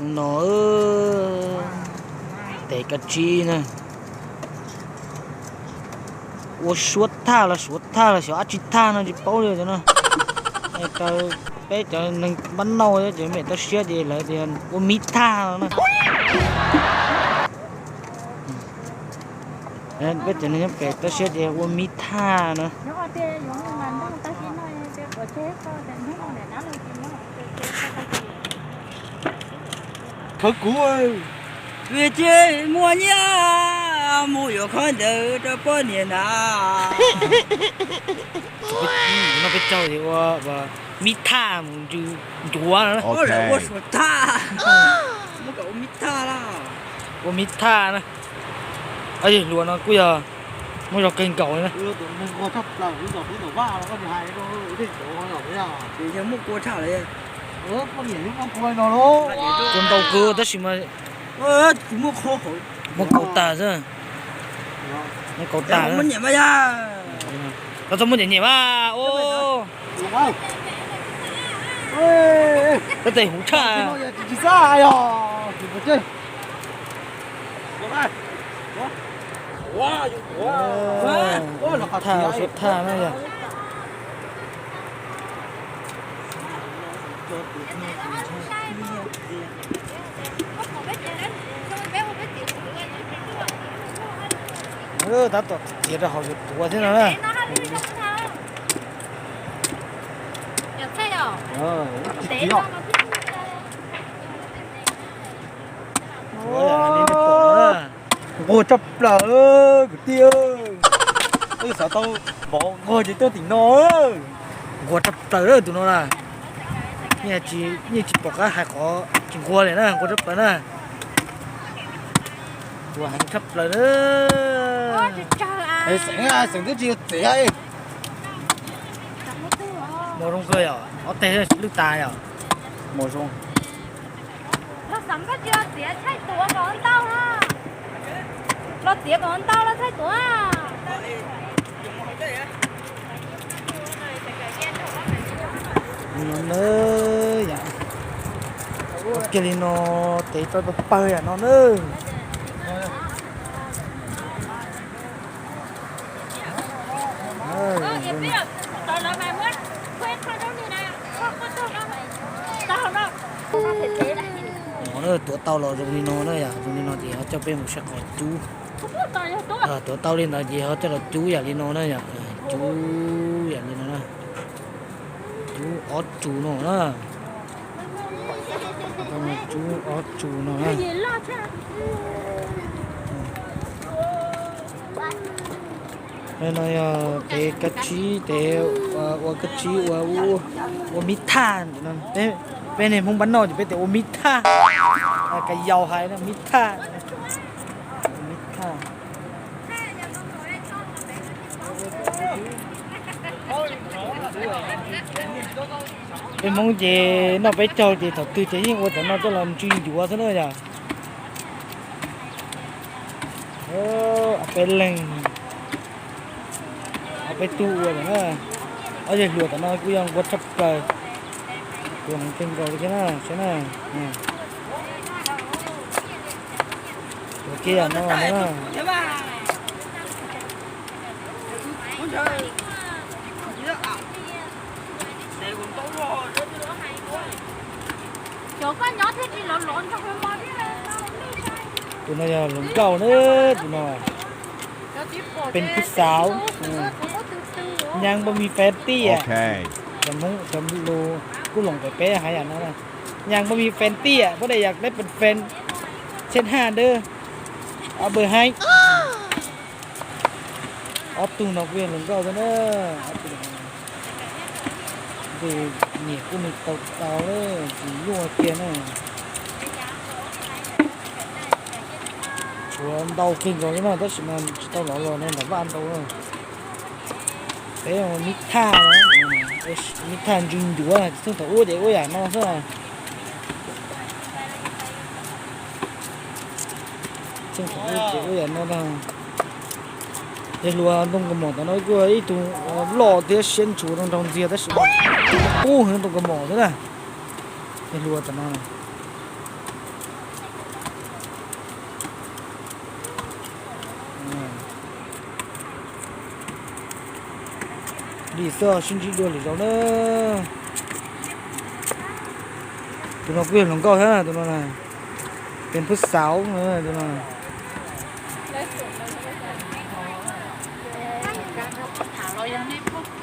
No, tes kab tsib na. Ua suav thaj los suav thaj los xyov dab tsi thaj no tsis paub li cov no. Raws peb cov neeg npab nauj ces me toj siab ces lawv tias ua mib thaj no na. Peb cov neeg nyob pem toj siab ces ua mib thaj na. Khawv kuv, muaj nyiaj mus yuav khaub ncaws rau poj niam na. No peb caug ces ua mib thaj mus ntsw ncuav no. Ua suav thaj, muab kom ua mib thaj na. Ua mib thaj na. Yawg hluas no kuj yog muaj zog kawg nkaus li na. Kuj ntau kawg tab sis mas muab kaus tas xwb. Muab kaus tas. Koj txhob muab nyiam nyiam mas. Koj tes huv tshaj. Thaj, suav thaj na yog. Tab tom txiav rau hauv yuav tuav thiab no na. Nquag tshaj plaws kwv tij, wb xav tau vov nquag ces tuaj tim no. Nquag tshaj plaws tus no na. Yeej tsis pom qab hais qhov tsis nquag li na, nquag tshaj plaws na. Nquag heev tshaj plaws na. Xeem, xeem twb tsis yog txiav. Muaj zoo kawg yom, ob teg lwj tas yom. Muaj zoo. Los txiav kom ntau los txhais tuav. No na, ua kiag li no, tes tau pawg yam no na. Tuav tau los zoo li no na yom, zoo li no ces ho coj peb mus saib qhov cub. Tuav tau li ntawd ces ho coj los cub yam li no na yom, cub yam li no na. Cub ob tsu no na. Cub ob tsu no na. No yog tes kab tsib, tes ua kab tsib ua, ua mib thaj. Peb neeg Hmoob npab noj ces peb tias ua mib thaj. Ka yau hais mib thaj. Mib thaj. Peb Hmoob ces noj peb caug ces thaum twg ces yeej ua cov no coj los ntsw ncuav xwb na yom. Ob peb leeg, ob peb tug ua lawm na. Ob yawg hluas tom no kuj yog nquag tshaj plaws, kuj heev kawg nkaus li thiab na, saib na. Ua kiag yam no na. Tus no yog hluas nkauj na, tus no peb tib xav, nyaab npaj mi fab tiaj, cov Hmoob cov lus kuj loos pem peb hais yam no, nyaab npaj mi fab tiaj, pab dej yam peb pes fab, tsheb haj dawb, ob pawg haib. Ob tug no kuj yog hluas nkauj thiab na. Ob tug no ces niam kuj nws tau tau lawm, tsis nyuaj kiag na. Tshuav ntau kawg nkaus li no tab sis mas tsis tau lov los no nram vaj ntau na. Peb mib thaj, mib thaj ntsw ncuav, txheej thaum ub ces ua yam no xwb. Txheej thaum ub ces ua yam no ntag. Yawg hluas ntoo kaus mom tom no kuj ib tug loj thiab siab ntshuv nraug ntxiag tab sis qub heev ntoo kaus mom xwb na. Yawg hluas tom no. Li xwb sib ntsib dua lwm zaus na. Tus no kuj yog hluas nkauj thiab tus no na. Peb pub xauv tus no. Tham los yog nej pub